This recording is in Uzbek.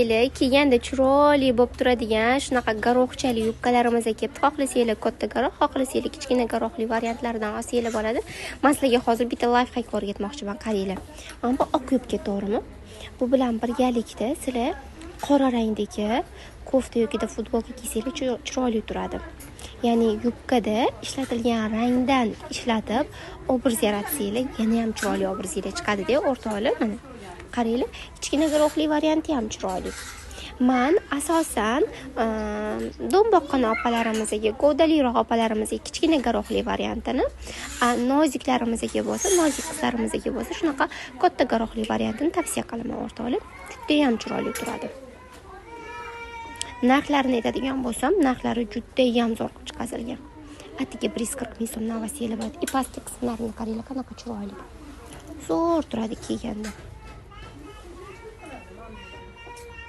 Kiyganda chiroyli bo'lib turadigan shunaqa горох chali yubkalarimiz kelibdi. Xohlasanglar katta горох, xohlasanglar kichkina горох li variantlaridan olsanglar bo'ladi. Man sizlarga hozir bitta лайфхак o'rgatmoqchiman, qaranglar. Mana bu oq yubka, to'g'rimi? Bu bilan birgalikda sizlar qora rangdagi kofta yokida futbolka kiysanglar, chiroyli turadi. Ya'ni yubkada ishlatilgan rangdan ishlatib obraz yaratsanglar, yana ham chiroyli obrazinglar chiqadi-da, o'rtoqlar. Mana qaranglar, kichkina горох li varianti ham chiroyli. Man asosan do'mboqqina opalarimizga, gavdaliroq opalarimizga kichkina горох li variantini, noziklarimizga bo'lsa, nozik qizlarimizga bo'lsa, shunaqa katta горох li variantini tavsiya qilaman, o'rtoqlar. Judayam chiroyli turadi. Narxlarini aytadigan bo'lsam, narxlari judayam zo'r qilib chiqazilgan. Atiga 140 ming so'mdan olsanglar bo'ladi. И pastki qismlarini qaranglar, qanaqa chiroyli. Zo'r turadi kiyganda.